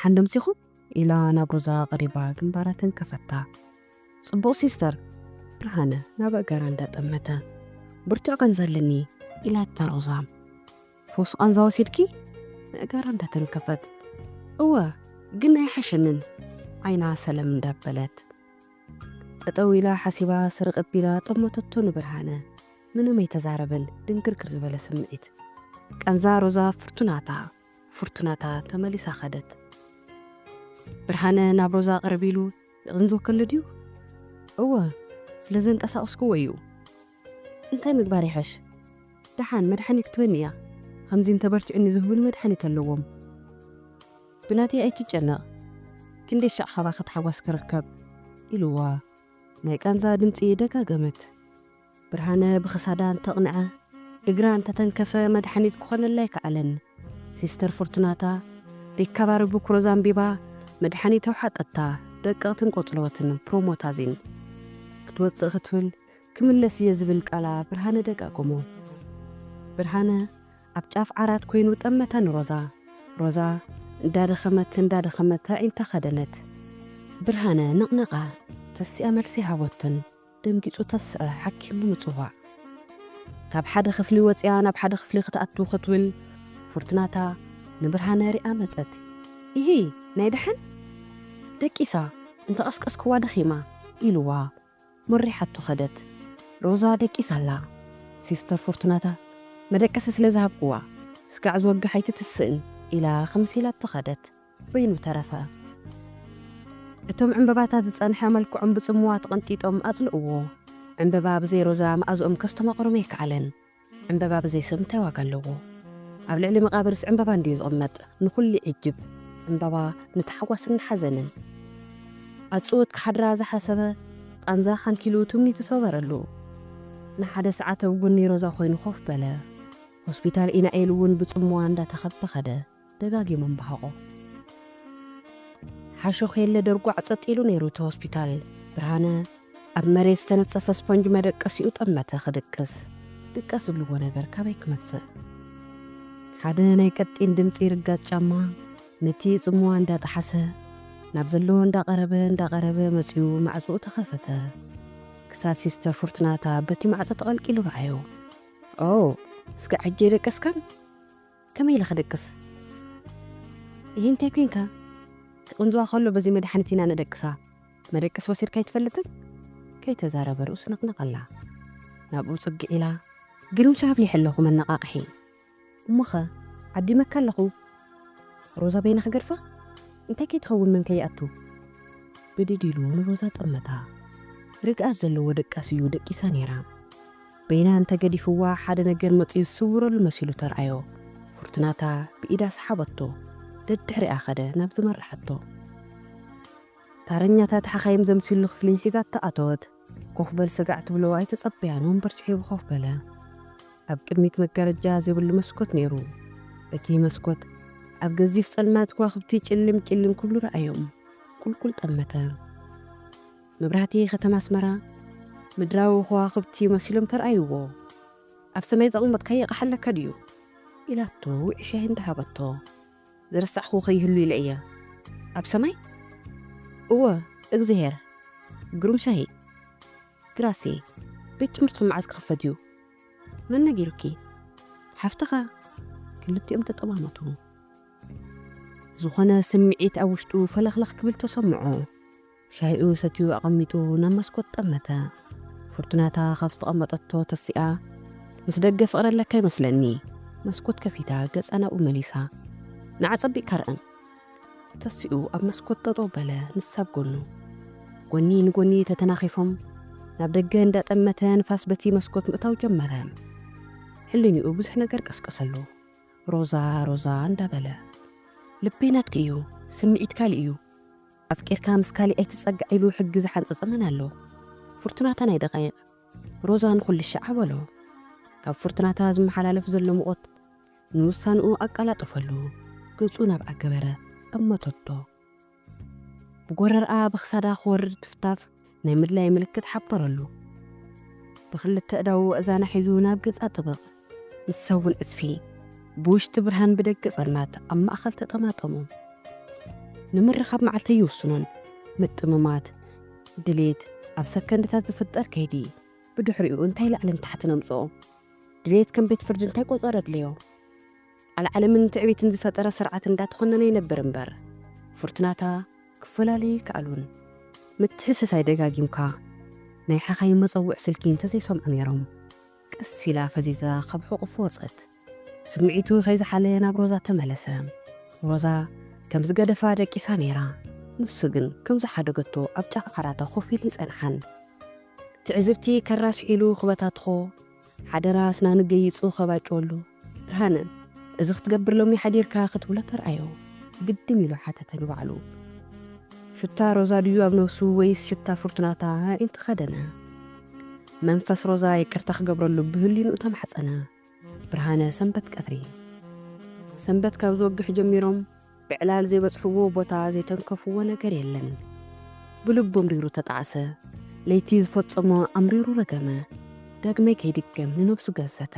ደሓን ደምሲኹም? ኢላ ናብ ሮዛ ቀሪባ ግንባራ ተንከፈታ። ጽቡቕ ሲስተር። ብርሃነ ናብ ኣእጋራ እንዳጠመተ። ብርቱዕ ቃንዛ ኣለኒ። ኢላታ ሮዛ። ፈውሲ ቃንዛ ወሲድኪ? ንኣእጋራ እንዳተንከፈት። እወ፣ ግን ኣይሓሸንን። ዓይና ሰለም እንዳበለት። ጠጠው ኢላ ሓሲባ ስርቕ ኣቢላ ጠመተቶ ንብርሃነ። ምንም ኣይተዛረበን፣ ድንግርግር ዝበለ ስምዒት። ቃንዛ ሮዛ ፍርቱናታ፣ ፍርቱናታ ተመሊሳ ኸደት። ብርሃነ ናብ ሮዛ ቅርብ ኢሉ ይቕንዝወ ከሎ ድዩ? እወ፣ ስለ ዘንቀሳቐስክዎ እዩ። እንታይ ምግባር ይሐሽ? ደሓን መድሓኒት ክትበኒ እያ። ከምዚ እንተበርቲዑኒ ዝህቡኒ መድሓኒት ኣለዎም። ብናተይ ኣይትጨነቕ። ክንደይ ሻዕ ካባኺ ተሓጓስ ክርከብ? ኢልዋ ናይ ቃንዛ ድምጺ ደጋገመት። ብርሃነ ብኽሳዳ እንተቕንዐ፣ እግራ እንተተንከፈ መድሓኒት ክኾነላ ኣይከኣለን። ሲስተር ፎርቱናታ ሪካባሪ ቡክ ሮዛ ኣንቢባ መድሓኒት ኣውሓጠታ። ደቀቕትን ቆጽለዎትን ፕሮሞታዚን። ክትወጽእ ክትብል ክምለስ እየ ዝብል ቃላ ብርሃነ ደጋገሞ። ብርሃነ ኣብ ጫፍ ዓራት ኮይኑ ጠመታ ንሮዛ። ሮዛ እንዳደኸመት እንዳደኸመት ኣዒንታ ከደነት። ብርሃነ ነቕነቓ፣ ተሲኣ መልሲ ሃቦትን። ደንጊጹ ተስኣ ሓኪሙ ምጽዋዕ። ካብ ሓደ ክፍሊ ወጺኣ ናብ ሓደ ክፍሊ ክትኣቱ ክትብል ፉርትናታ ንብርሃነ ሪኣ መጸት። ኢሂ፣ ናይ ደሓን? ደቂሳ፣ እንተቐስቀስክዋ ደኺማ፣ ኢልዋ። መሪሓቶ ኸደት። ሮዛ ደቂሳ ኣላ። ሲስተር ፎርቱናታ፣ መደቀሲ ስለ ዝሃብክዋ፣ ስጋዕ ዝወግሕ ኣይትትስእን፣ ኢላ ከምሲላቶ ኸደት። በይኑ ተረፈ። እቶም ዕምበባታት ዝጸንሐ መልክዖም ብጽምዋ ተቐንጢጦም ኣጽልእዎ። ዕምበባ ብዘይ ሮዛ መኣዝኦም ከስተማቕሮም ኣይከኣለን። ዕምበባ ብዘይ ሰብ እንታይ ዋጋ ኣለዎ? ኣብ ልዕሊ መቓብርስ ዕምበባ እንድዩ ዝቕመጥ? ንኹሉ ይዕጅብ። ዕምበባ ንታሕጓስን ንሓዘንን። ኣጽውት ክሓድራ ዝሓሰበ ቃንዛ ሓንኪሉ ትምኒቱ ሰበረሉ። ንሓደ ሰዓት ኣብ ጎኒ ሮዛ ኮይኑ ኮፍ በለ። ሆስፒታል ኢና ኢሉ እውን ብጽምዋ እንዳተኸበ ኸደ። ደጋጊሞም በሃቖ። ሓሾኽ የለ ደርጓዕ ጸጥ ኢሉ ነይሩ እቲ ሆስፒታል። ብርሃነ ኣብ መሬት ዝተነጸፈ ስፖንጅ መደቀሲኡ ጠመተ ክድቅስ። ድቀስ ዝብልዎ ነገር ካበይ ክመጽእ? ሓደ ናይ ቀጢን ድምጺ ርጋጽ ጫማ ነቲ ጽምዋ እንዳጠሓሰ ናብ ዘለዎ እንዳቐረበ እንዳቐረበ መጺኡ ማዕጾኡ ተኸፈተ። ክሳድ ሲስተር ፉርትናታ በቲ ማዕጾ ተቐልቂሉ ረኣዮ። ኦ፣ እስከ ሕጂ የደቀስካን? ከመይ ኢለ ክደቅስ? ይሄ እንታይ ኮንካ? ክቕንዝዋ ከሎ በዚ መድሓኒት ኢና ነደቅሳ። መደቀሲ ወሲድካ ኣይትፈልጥን? ከይተዛረበ ርእሱ ነቕነቐላ። ናብኡ ጽግዕ ኢላ፣ ግርም ሻህ ኣፍሊሐ ኣለኹ መነቓቕሒ። እሞኸ፣ ዓዲመካ ኣለኹ። ሮዛ በይና ክገድፋ? እንታይ ከይትኸውን መን ከይኣቱ? ብድድ ኢሉ ንሮዛ ጠመታ። ርግኣት ዘለዎ ደቃስ እዩ ደቂሳ ነይራ። በይና እንተገዲፍዋ ሓደ ነገር መጺኡ ዝስውረሉ መሲሉ ተርኣዮ። ፉርትናታ ብኢዳ ሰሓበቶ። ደድሕሪኣ ኸደ ናብ ዝመርሓቶ። ታረኛታት ሓኻይም ዘምስሉ ክፍሊ ሒዛታ ኣተወት። ኮፍ በል ስጋዕ ትብሎ ኣይተጸበያን ወንበር ስሒቡ ኮፍ በለ። ኣብ ቅድሚት መጋረጃ ዘይብሉ መስኮት ነይሩ። እቲ መስኮት ኣብ ገዚፍ ጸልማት ከዋኽብቲ ጭልም ጭልም ክብሉ ረኣዮም። ቁልቁል ጠመተ። መብራህቲ ከተማ ኣስመራ ምድራዊ ከዋኽብቲ መሲሎም ተረኣይዎ። ኣብ ሰማይ ዘቐመጥካዮ ይቕሓለካ ድዩ? ኢላቶ ውዒ ሻሂ እንዳሃበቶ። ዝረሳዕኹ ከይህሉ ኢለ እየ። ኣብ ሰማይ? እወ፣ እግዚኣብሔር። ግሩም ሻሂ። ግራሴ፣ ቤት ትምህርትኩም መዓስ ክኽፈት እዩ? መን ነጊሩኪ? ሓፍትኻ። ክልቲኦም ተጠማመቱ። ዝኾነ ስምዒት ኣብ ውሽጡ ፈለኽለኽ ክብል ተሰምዖ። ሻሂኡ ሰትዩ ኣቐሚጡ ናብ መስኮት ጠመተ። ፍርቱናታ ካብ ዝተቐመጠቶ ተሲኣ፣ ምስ ደገ ፍቕሪ ኣለካ ይመስለኒ። መስኮት ከፊታ ገጻ ናብኡ መሊሳ። ንዓ ጸቢቕካ ርኣን። ተሲኡ ኣብ መስኮት ጠጠው በለ፣ ንሳ ኣብ ጎኑ። ጎኒ ንጎኒ ተተናኺፎም ናብ ደገ እንዳጠመተ ንፋስ በቲ መስኮት ምእታው ጀመረ። ሕልንኡ ብዙሕ ነገር ቀስቀሰሉ። ሮዛ፣ ሮዛ እንዳበለ። ልበይ ናትኪ እዩ፣ ስምዒት ካሊእ እዩ። ኣፍቂርካ ምስ ካሊእ ኣይትጸጋዕ ኢሉ ሕጊ ዝሓንጸጸ መን ኣሎ? ፍርቱናታ ናይ ደቃይቕ። ሮዛ ንኹሉ ሻዕ በሎ። ካብ ፍርቱናታ ዝመሓላለፍ ዘሎ ሙቐት ንውሳንኡ ኣቀላጠፈሉ። ገጹ ናብኣ ገበረ፣ ጠመተቶ። ብጎረርኣ ብኽሳዳ ክወርድ ትፍታፍ ናይ ምድላይ ምልክት ሓበረሉ። ብኽልተ እዳዉ ኣእዛና ሒዙ ናብ ገጻ ጥብቕ። ንሳ እውን ዕጽፊ። ብውሽጢ ብርሃን ብደገ ጸልማት ኣብ ማእከል ተጠማጠሙ። ንምርኻብ መዓልቲ ኣይውስኖን። ምጥምማት፣ ድሌት፣ ኣብ ሰከንድታት ዝፍጠር ከይዲ። ብድሕሪኡ እንታይ ላዕልን ታሕትን ኣምጽኦ? ድሌት ከም ቤት ፍርዲ እንታይ ቆጸረ ኣድለዮ? ኣልዓለምን ትዕቢትን ዝፈጠረ ስርዓት እንዳተኾነነ ይነብር እምበር፣ ፍርቱናታ ክፈላለዩ ኣይከኣሉን። ምትህስሳይ ደጋጊምካ፣ ናይ ሓኻይም መጸውዕ ስልኪ እንተዘይሰምዑ ነይሮም። ቀስ ኢላ ፈዚዛ ካብ ሕቑፉ ወጸት። ስምዒቱ ከይዝሓለ ናብ ሮዛ ተመለሰ። ሮዛ ከም ዝገደፋ ደቂሳ ነይራ። ንሱ ግን ከም ዝሓደገቶ ኣብ ጫፍ ዓራታ ኮፍ ኢሉ ይጸንሓን። ትዕዝብቲ ከራስሒሉ ክበታትኾ፣ ሓደራ ኣስናኑ ገይጹ ከባጭወሉ። ብርሃነ፣ እዚ ክትገብር ሎሚ ሓዲርካ ክትብሎ ተርኣዮ። ግድም ኢሉ ሓተተ ንባዕሉ። ሽታ ሮዛ ድዩ ኣብ ነብሱ ወይስ ሽታ ፍርቱናታ ኢንቱ ከደነ። መንፈስ ሮዛ ይቅርታ ክገብረሉ ብህሊንኡ ተማሕጸነ። ብርሃነ ሰንበት ቀትሪ። ሰንበት ካብ ዝወግሕ ጀሚሮም ብዕላል ዘይበጽሕዎ ቦታ ዘይተንከፍዎ ነገር የለን። ብልቡ ኣምሪሩ ተጣዕሰ። ለይቲ ዝፈጸሞ ኣምሪሩ ረገመ። ዳግመይ ከይድገም ንነብሱ ገሰተ።